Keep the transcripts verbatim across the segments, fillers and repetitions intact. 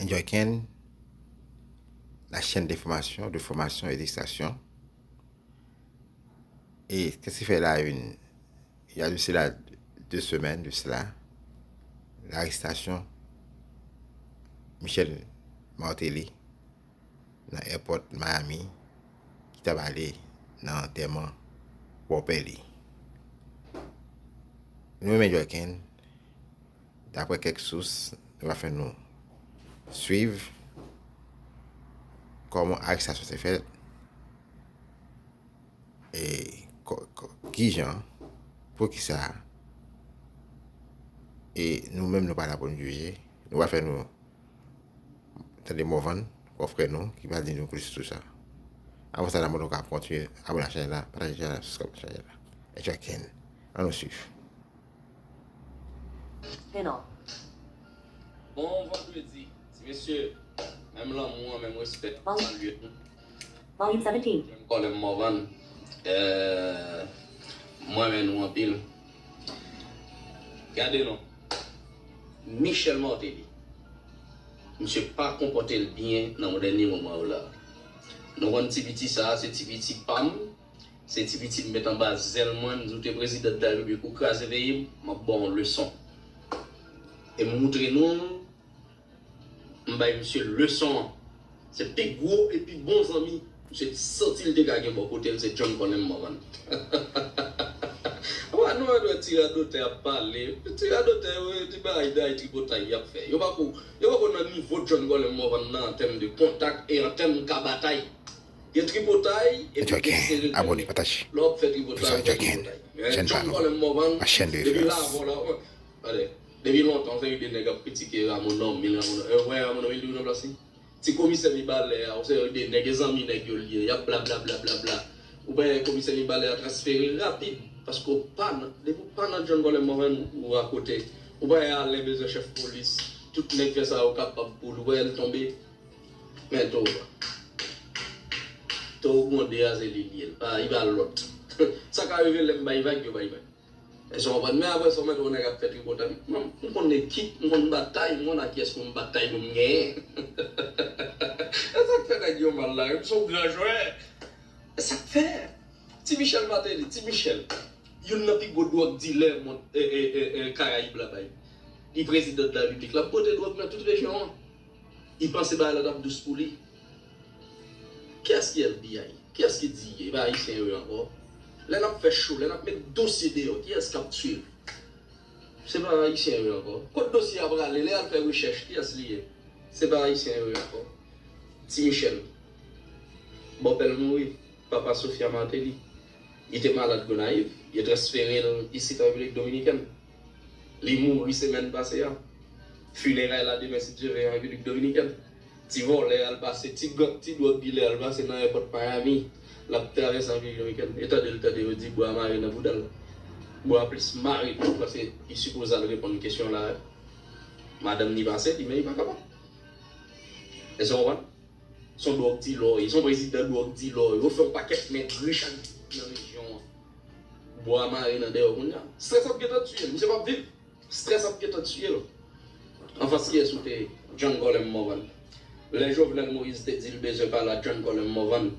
Enjoy Ken, la chaîne d'information, de formation et d'extraction. E kèk se fè la une, il y a de cela deux semaines de cela, l'arrestation Michel Martelly nan airport Miami ki t ap ale nan antèman wòpè li. Nou menm Enjoy Ken, daprè kèk sous, nou va fè nou swiv kòman arestasyon se fèt e kijan, poukisa, e nou menm nou pa la pou nou jije. Nou va fè nou tande Morvan, kò frè nou, ki va di nou plis sou sa. Avan sa, nan mwen nou ka kontinye abòne ak chanèl la, pataje chanèl la, subscribe chanèl la. Enjoy Ken. Ann nou swiv. Bon vandredi, ti mesye, menm lanmou an, menm respè, m ap salye nou. Volume seventeen. John Colem Morvan, euh, mwen renmen nou anpil. Gade non, Michel Martelly, misye pa konpòte l byen nan dènye moman yo la. Nou konn ti piti sa, se ti piti pa m, se ti piti m met anba zèl mwen, m di w te prezidan de la repiblik, ou kraze peyi m, m ap ba w yon leson. E m moutre nou l, m bay misye leson an. Se pi gwo e pi bon zanmi misye santi l te ka gen bò kote l, se John Colem Morvan. Wa nou wè ti radotè ap pale. Ti radotè yo, ti bagay day tripotay y ap fè. Yo pa ko, yo pa ko nan nivo John Colem Morvan nan an tèm de kontak e an tèm ka batay. Gen tripotay epi gen serye. Lè w ap fè tripotay, w fè tripotay. Men John Colem Morvan, depi la avè w la, tande, depi lontan se de nèg ap kritike Rameau Normil, Rameau Normil. Ou wè Rameau Normil li nan plas li? Ti komisè Mibalè a, ou se de nèg, e zanmi nèg yo l ye, y ap blablabla. Ou wè komisè Mibalè a transfere rapid, paske w pa nan, depi w pa nan John Colem Morvan, ou akote. Ou wè Alen bezwen chèf polis, tout nèg fè sa yo kapab pou l, ou wè l tonbe. Men towo a. Towo gwonde a se li l ye, li pa, li pa lòt. Sa ka rive lè m bay vag, yo bay vag. Èske w konprann? Men apre sa, w mèt wè yon nèg ap fè tripotay. Mwen, m konn ekip, m konn batay, m konn ak kiyès pou m batay pou m genyen. E sa k fè nèg yo mal la, m se yon gran jwè. E sa k fè. Ti Michel Martelly, Ti Michel, youn nan pi gwo dwòg dilè mond, e, e, e, e, Karayib la bay. Li prezidan de la repiblik, l ap pote dwòg nan tout rejyon an. Li panse bagay la t ap dous pou li. Kiyès ki F B I? Kiyès ki D E A? E pa ayisyen yo ye ankò? Lè n ap fè cho, lè n ap met dosye deyò, kiyès k ap swiv? Se pa ayisyen yo ye ankò. Kot dosye a prale? Lè y al fè rechèch, kiyès li ye? Se pa ayisyen yo ye ankò. Ti Michel. Bòpè l mouri. Papa Sophia Martelly. Li te malad Gonayiv. Yo transfere l isit an Repiblik Dominikèn. Li mouri semèn pase a. Fineray la demen, si Dye vle, an Repiblik Dominikèn. Ti vòlè al pase, ti gang, ti dwòg dilè al pase nan èpòt Miami. L ap travèse an Repiblik Dominikèn. E tande l tande yo di bwa mare nan bouda l. Bwa plis mare tou, paske li sipoze al reponn kesyon la. Madanm ni pase, li, men li pa kapab. Èske w konprann? Se yon dwòg dilò, se yon prezidan dwòg dilò. Yo fè yon pakèt nèg rich ak nan rejyon an. Bwa mare nan dèyè w kounye a. Strès ap gentan tiye l, misye p ap viv. Strès ap gentan tiye l. Anfas kiyès ou te ye? John Colem Morvan. Lè Jovenel Moïse te di l bezwen pale a John Colem Morvan,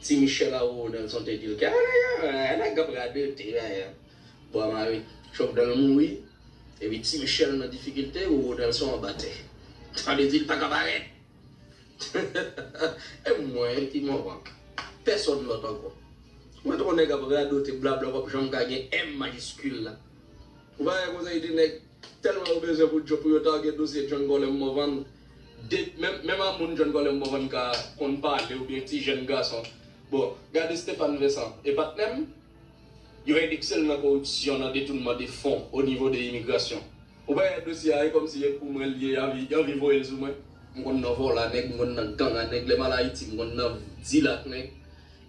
Ti Michel a Roro Nelson te di l ke nèg ap radote, bwa mare. Jovenel mouri, epi Ti Michel nan difikilte, Roro Nelson anba tè. Sa vle di l pa ka parèt. E mwen ki Morvan. Pèsòn lòt ankò. Mwen twò nèg ap radote blabla, w p ap janm ka gen M majiskil la. Ou pa wè konsa, e de nèg tèlman yo bezwen pou John, pou yo ta gen dosye John Colem Morvan. De, menm, menm a moun John Colem Morvan ka konn pale oubyen ti jèn gason. Bon, gade Stéphane Vincent, e patnè m, yo endekse l nan koripsyon, nan detounman de fon o nivo de imigrasyon. Ou pa wè dosye a, e kòmsi e pou mwen l ye, y anvi, y anvi voye l sou mwen. M konn nan vòlè a nèg, m konn nan gang a nèg, lè m al Ayiti, m konn nan dil ak nèg.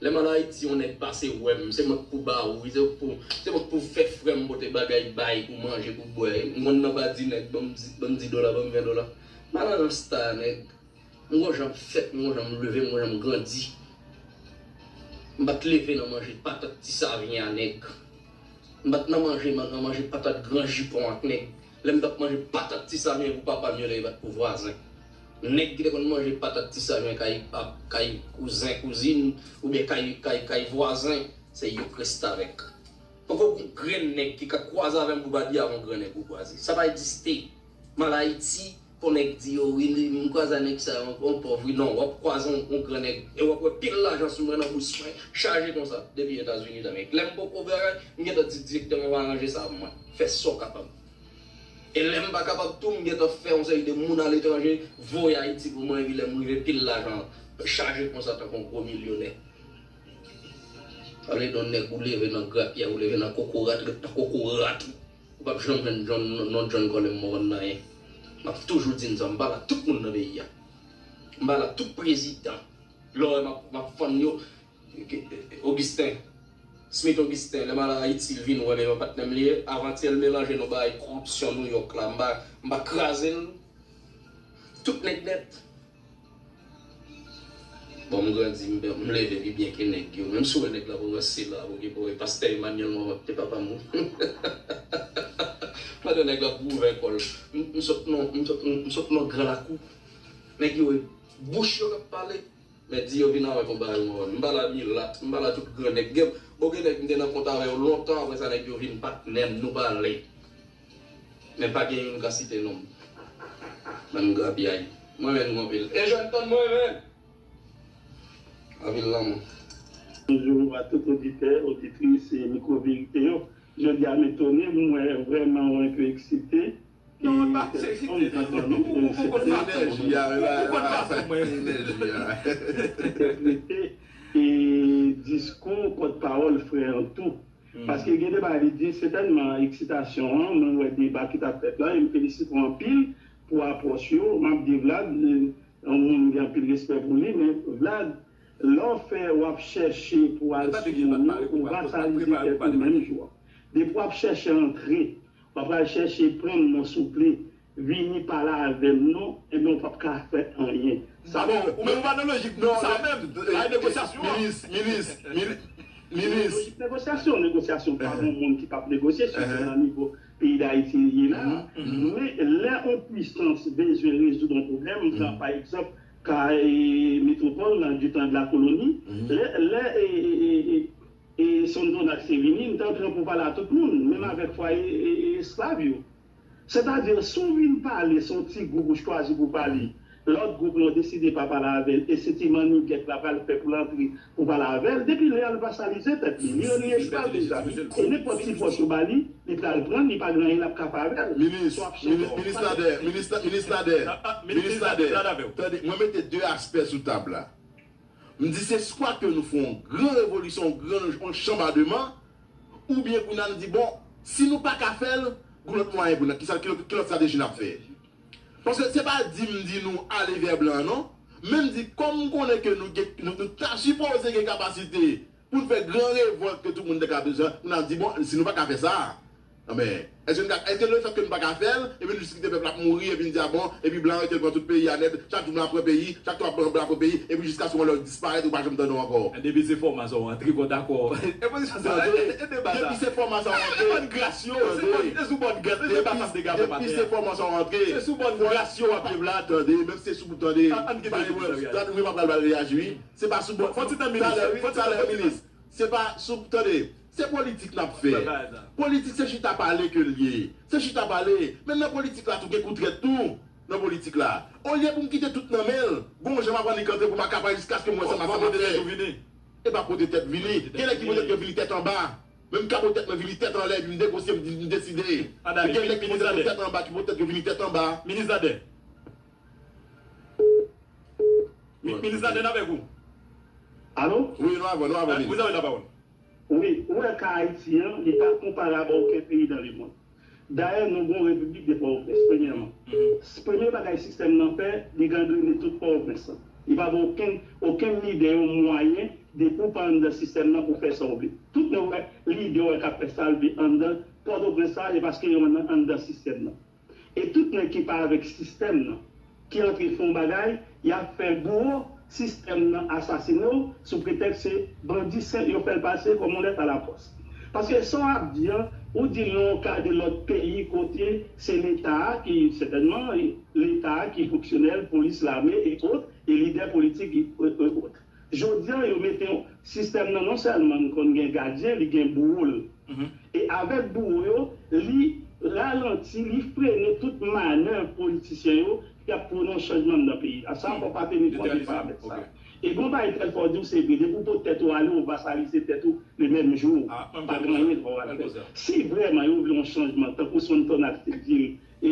Lè m al Ayiti, yon nèg pase wè m, se mwen k pou ba ou, se mwen k pou, se mwen k pou fè frè m pote bagay bay pou manje, pou bwè. M konn nan badi nèg, ban m, ban m dis dola, ban m ven dola. M al nan rasta a nèg. M gon jan m fèt, m gon jan m leve, m gon jan m grandi. M pa t leve nan manje patat ti savyen a nèg. M pa t nan manje, nan manje patat gran jipon ak nèg. Lè m t ap manje patat ti savyen pou papa m yo, lè yo bat pou vwazen. Nèg ki te konn manje patat ti sajen kay, kay kouzen, kouzin, oubyen kay, kay, kay vwazen, se yo k restavèk. Poko gon grenn nèg ki ka kwaze avè m pou pa di avè yon grenn nèg ou kwaze. Sa pa egziste. M al Ayiti, pou nèg di yo, wi, m kwaze a nèg sa, yon, yon pòv, wi, non, w ap kwaze yon, yon grenn nèg, e w ap wè pil lajan sou mwen nan bous mwen, chaje konsa, depi Etazini, Damerik. Lè m poko bagay, m gentan di direktè mwen, w aranje sa pou mwen. Fè sa w kapab. E lè m pa kapab tou, m gentan fè yon seri de moun aletranje voye Ayiti pou mwen, epi lè m rive, pil lajan chaje konsa tankou yon gwo milyonè. Sa vle di yon nèg ou leve nan grapyay, ou leve nan kokorat, ret nan kokorat. Ou p ap janm jwenn John, non John Colem Morvan nan anyen. M ap toujou di n sa, m pale ak tout moun nan peyi a. M pale ak tout prezidan. Lè w wè m ap, m ap fann yo, Augustin, Smith Augustin, lè m al Ayiti, l vin wè m, e yon patnè m li ye. Avantyè, l melanje nou bay koripsyon Nouyòk la. M pa, m pa kraze l. Tout nèt nèt. Bon, m grandi, m, m leve pi byen ke nèg yo. Menm si w wè nèg la pa ranse la, ou gen pou wè pastè Emmanuel Morvan te papa m, wi. Pandan nèg la ap ouvè kò l. M, m sot nan, m sot, m sot nan gran lakou. Nèg yo, bouch yo k ap pale. Men di yo vin avèk yon bagay mò. M pale a milat, m pale a tout gran nèg. Gen, bon, gen nèg m te nan kont avè yo lontan, apre sa nèg yo vin patnè m, nou pale. Men pa gen youn ka site non m. Bann grapyay. Mwen renmen nou anpil. E jèn tann mwen renmen. Anpil lanmou. Bonjou a tout oditè, oditris e Mikwo Verite yo. Jodi a m etone, m wè vrèman w enpe eksite. Non, mwen pa se ki te nan zòn ou, ou konn fason mwen. Ou konn fason mwen. Entèprete e diskou pòtpawòl frè an tou. Paske gen de bagay li di, sètènman eksitasyon an, mwen wè deba ki t ap fèt la, e m felisite w anpil pou apwòch yo. M ap di Vlad, yon moun m gen anpil respè pou li, men Vlad, lè w fè w ap chèche pou al sou moun yo, ou vasalize tèt ou menm jou a. Depi w ap chèche antre, w ap al chèche pran m non souple, vini pale avè m non, ebyen w p ap ka fè anyen. Sa bon, ou menm ou pa nan lojik moun sa menm. Ay negosyasyon an. Minis, minis, minis. Lojik negosyasyon, negosyasyon pa gon moun ki p ap negosye, sitou nan nivo peyi Dayiti li ye la. Men lè yon pwisans bezwen rezoud yon pwoblèm, m pran pa egzanp ka metwopòl nan du temps de la colonie, lè, lè e, e, e, e, e Sonthonax te vini, m t antre pou pale a tout moun, menm avèk fwaye e, e, esklav yo. Sètadi, si w vin pale, se yon ti gwoup ou chwazi pou pale, lòt gwoup lan deside pa pale avè l, e se ti mannigèt la pral fè pou l antre pou pale avè l, depi lè a l vasalize tèt li, li rann li esklav deja. E nenpòt ti pòs yo ba li, li pral pran, li pa gen anyen l ap ka fè avè l. Minis, minis Nader, minis Nader, minis Nader, tande, mwen mete de aspè sou tab la. M di se swa ke nou fè yon gran revolisyon, yon gran, yon chanbademan, oubyen kounye a n di, bon, si nou pa ka fè l, gon lòt mwayen pou n, kisa, ki lòt, ki lòt estrateji n ap fè? Paske se pa di m di nou ale vè blan an, non. Men m di, kòm m konnen ke nou gen, nou, nou ta sipoze gen kapasite pou n fè gran revòlt ke tout moun te ka bezwen, pou n ap di, bon, si nou pa ka fè sa, Anben, èske n ka, èske lefèt ke n pa ka fè l, epi n jis kite pèp la ap mouri, epi n di, a bon, epi blan yo te pran tout peyi a nèt, chak jou blan ap pran peyi, chak jou blan ap pran peyi, epi jiskaske yon lè yo disparèt, ou pa janm tande yo ankò. Depi se fòma sa w antre, bon, dakò. E pozisyon sa, e, e, e deba sa. Depi se fòma sa w antre. E bann gras yo, se bann, se sou bann gras, se deba sa m te ka fè maten an. Depi se fòma sa w antre. Se sou bann gras yo w ap viv la. Tande, menm si se sou, tande, ann kite, tande, wi, m ap pral reyaji, wi. Se pa sou bann, fò ti tan minis, talè, wi, fò ti tan, fò ti tan minis. Se pa sou, tande, se politik n ap fè. Politik se chita pale ke l ye. Se chita pale. Men nan politik la tou gen kou trèt tou. Nan politik la. Olye pou m kite tout nan men l, gon jan m ap annik antre pou m akapare jiskaske m wè sa m ap fè. E pa pote tèt vini. Gen nèg ki pote tèt yo vini tèt anba. Men m ka pote tèt mwen vini tèt anlè epi m negosye, m di, m deside. Gen nèg ki pote tèt yo tèt anba, ki pote tèt yo vini tèt anba. Minis Nader. Minis Nader, n avèk ou. Alo? Wi, nou avè w, nou avè w, minis. Vous avez la parole. Wi, ou wè ka Ayiti an, li pa konparab a okenn peyi dans le monde. Dayè, nou gon repiblik de Pòtoprens, premyèman. Premye bagay sistèm nan fè, li gangrene tout Pòtoprens lan. Li pa ba okenn, okenn lidè yo mwayen de pou pa anndan sistèm nan pou fè sa w vle. Tout nèg wè, lidè w wè k ap fè sa l vle anndan Pòtoprens la, se paske yo anndan, anndan sistèm nan. E tout nèg ki pa avèk sistèm nan, ki antre fè yon bagay, y ap fè bouwo sistèm nan asasine w sou pretèks se bandi senp yo fè l pase kòm yon lèt alapòs. Paske sa w ap di an, Ou di l nan yon ka de lòt peyi kote se Leta a ki, sètènman, Leta a ki fonksyonè, polis, lame, e ot, e lidè politik, e, e ot. Jodi a, yo mete yon sistèm nan, non sèlman li konn gen gadyen, li gen bouwo l. E avèk bouwo yo, li ralanti, li frene tout manèv politisyen yo ki ap pwone yon chanjman nan peyi a. Sa, fò pa teni kont de paramèt sa. E gon bagay tèl fò di w se vre, depi w pot tèt ou ale, ou vasalise tèt ou le menm jou, pa gen anyen fò w al fè. Si vrèman yo vle yon chanjman, tankou Sonn Tonax te di l, e,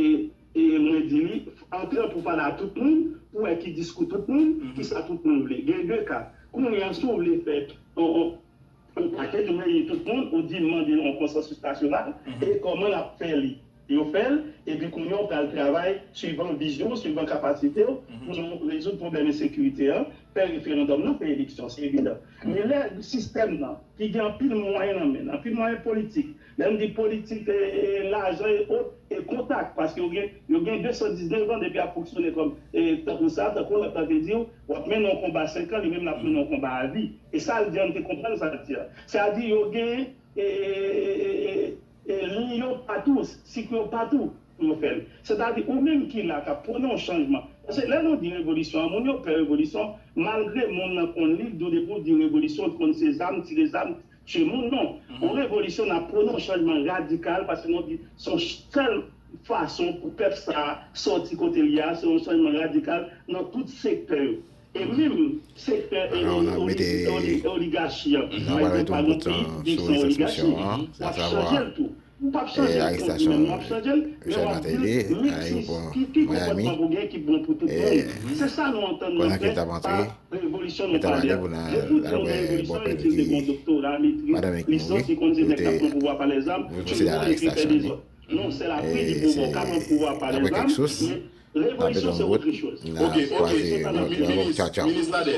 e mwen di li, antre pou pale a tout moun, pou wè ki diskou tout moun, ki sa tout moun vle. Gen de ka. Kounye a, si w vle fè yon, yon, yon pakèt, ou reyini tout moun, ou di mande yon konsansis nasyonal, e kòman n ap fè li? Yo fè l, epi kounye a w pral travay suivan vizyon w, suivan kapasite w, pou nou rezoud pwoblèm ensekirite a, fè referandòm nan, fè eleksyon, se evidan. Men lè sistèm nan, ki gen anpil mwayen nan men l, anpil mwayen politik, lè m di politik, e, e, lajan e ot, e kontak, paske yo gen, yo gen de san diznèf an depi y ap fonksyone kòm, e, tankou sa, tankou lòt la te di w, w ap mennen yon konba senk an, li menm l ap mennen yon konba avi. E sa l di a, m te konprann sa l di a. Sètadi yo gen, e, e, e, e, e, e, liy yo patou, sik yo patou pou yo fè l. Sètadi, ou menm ki la, k ap pwone yon chanjman. Paske lè nou di revolisyon an, moun yo pè revolisyon, malgre moun nan konn li, l di w depi w di revolisyon, l konn se zam, tire zam, tye moun, non. Yon revolisyon, n ap pwone yon chanjman radikal, paske nou di se yon sèl fason pou pèp sa a sòti kote l ye a, se yon chanjman radikal nan tout sektè yo. E menm sektè, e, e, oli-, oligachi an. Pa egzanp, pa gen yon peyi ki san oligachi. W ap chanje l tou. Ou p ap chanje l kont li menm, w ap chanje l, men w ap di l, men ki, ki, ki konpòtman pou gen ki bon pou tout moun. Se sa nou antann nou fè, pa revolisyon nou pale a. Depi w di yon revolisyon, li di l te gen yon doktora, metri, lisans, li konn se nèg k ap pran pouvwa pa lèzam, ke yo konn ekri tè dezòd. Non, c'est la prise du pouvoir, ka pran pouvwa pa lèzam, men revolisyon se autre chose. Ok, ok, se sa n ap di, minis, minis Nader.